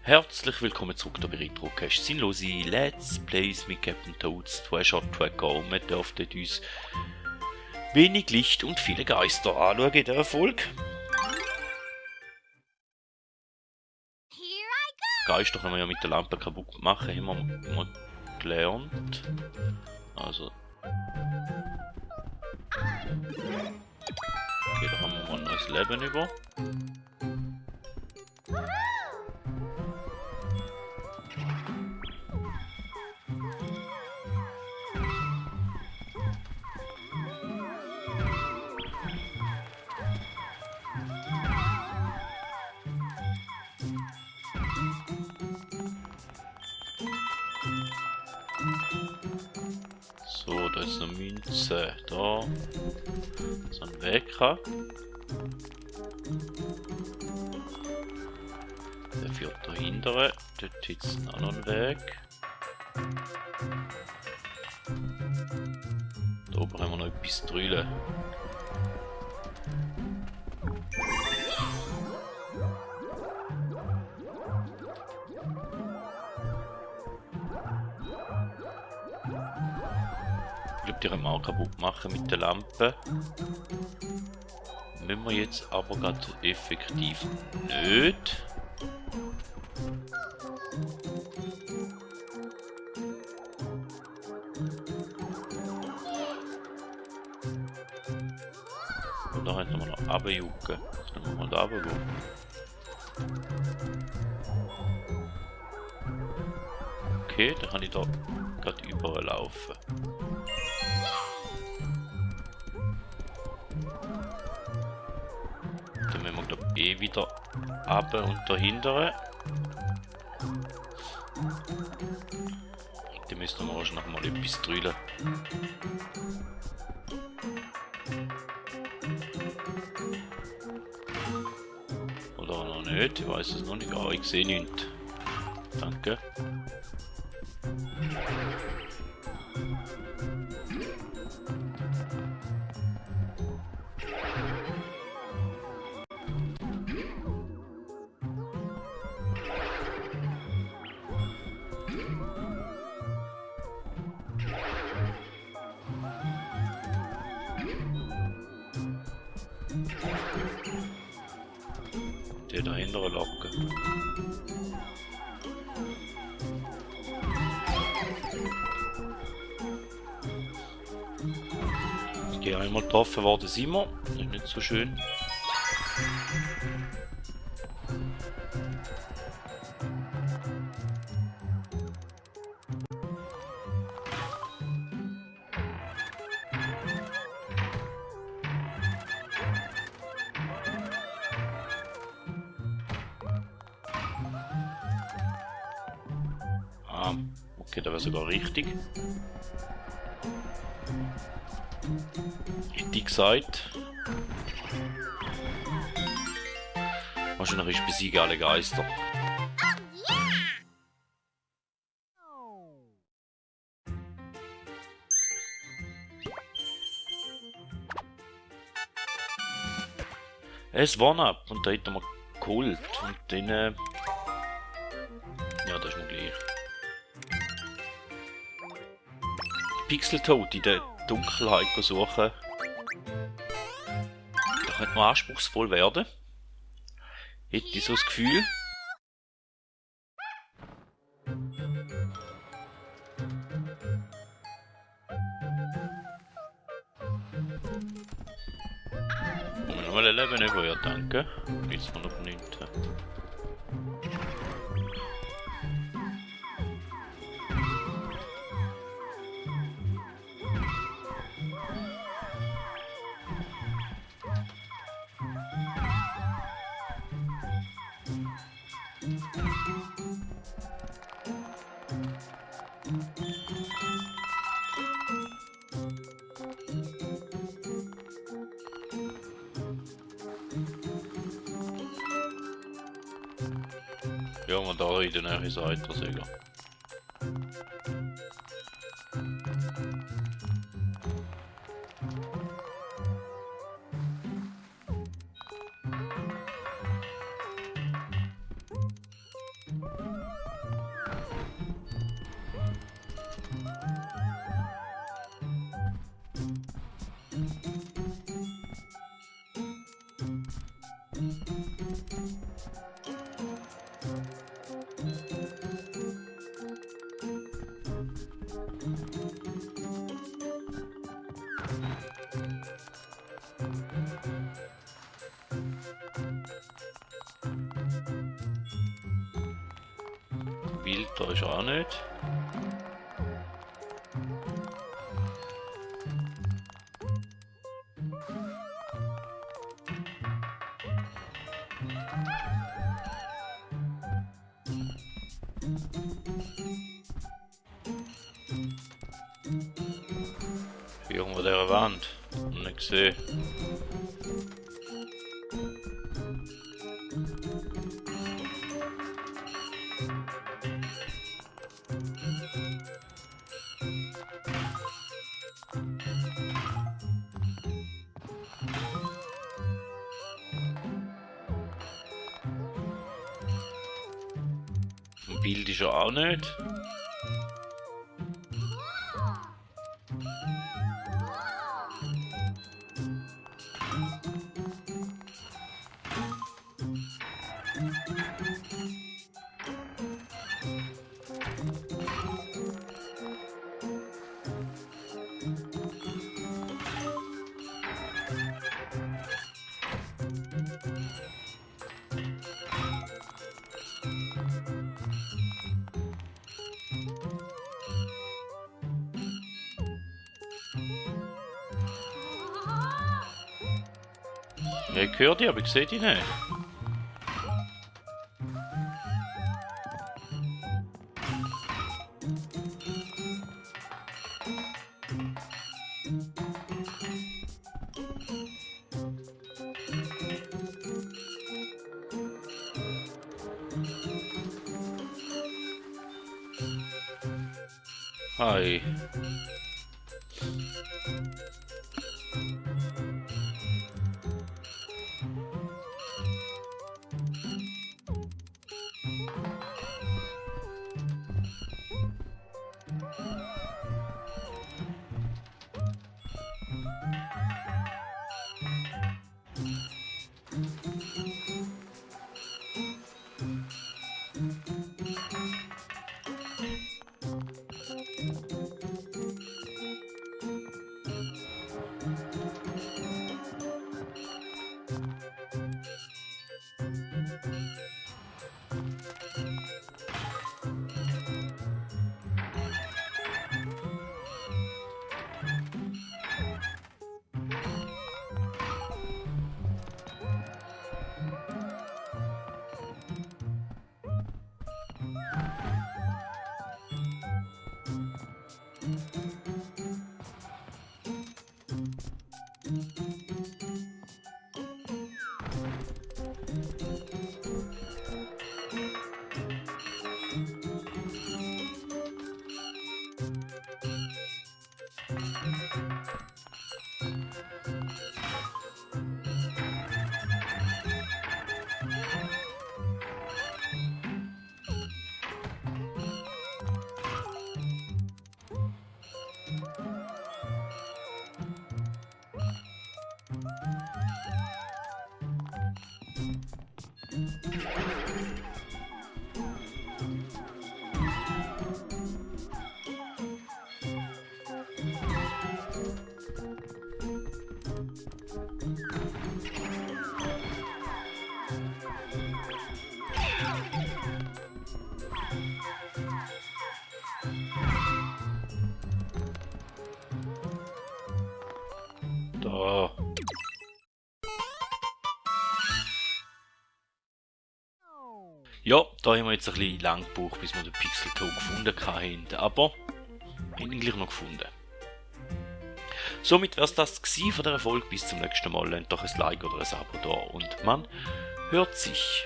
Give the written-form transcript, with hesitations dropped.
Herzlich willkommen zurück hier bei Retrocast. Sinnlose Let's Plays mit Captain Toads, Treasure Tracker, und wir dürften uns wenig Licht und viele Geister anschauen in dieser Folge. Geister können wir ja mit der Lampe kaputt machen, haben wir mal gelernt. Also. Okay, da haben wir mal ein neues Leben über. So, da ist eine Münze. Da. So ein Wecker. Der führt dahinter. Dort ist noch ein Weg. Da oben haben wir noch etwas drüllen. Ich glaube, die können wir auch kaputt machen mit der Lampe. Müssen wir jetzt aber gerade effektiv nicht. Und da hätten wir noch runterjucken. Dann müssen wir mal da runtergehen. Okay, dann kann ich da gerade überall laufen. Dann müssen wir glaube ich wieder runter und dahinter. Dann müssen wir wahrscheinlich noch mal etwas drüllen. Oder noch nicht, ich weiß es noch nicht. Ah, ich sehe nichts. Danke. Der dahinter locken. Ich gehe einmal getroffen worden, sind wir. Das ist nicht so schön. Okay, da wäre sogar richtig. Richtig gesagt. Wahrscheinlich besiege alle Geister. Es One-Up und da hätten wir geholt. Und dann. Ja, das ist mir gleich. Pixeltoad in der Dunkelheit suchen. Das könnte noch anspruchsvoll werden. Hätte ich so das Gefühl. Und nochmal ein Leben über, ja danke. Jetzt mal noch nichts. Ja, man da in der Nähe ist weiter. Bild da ist auch nicht. Irgendwo der Wand. Nicht gesehen. Ein Bild ist er auch nicht. Ja, ich höre die, aber ich sehe die nicht. Hi. Da. Ja, da haben wir jetzt ein bisschen lang gebraucht, bis wir den Pixel Toe gefunden haben, aber wir haben ihn gleich noch gefunden. Somit wäre es das gewesen von der Folge. Bis zum nächsten Mal. Lasst doch ein Like oder ein Abo da und man hört sich.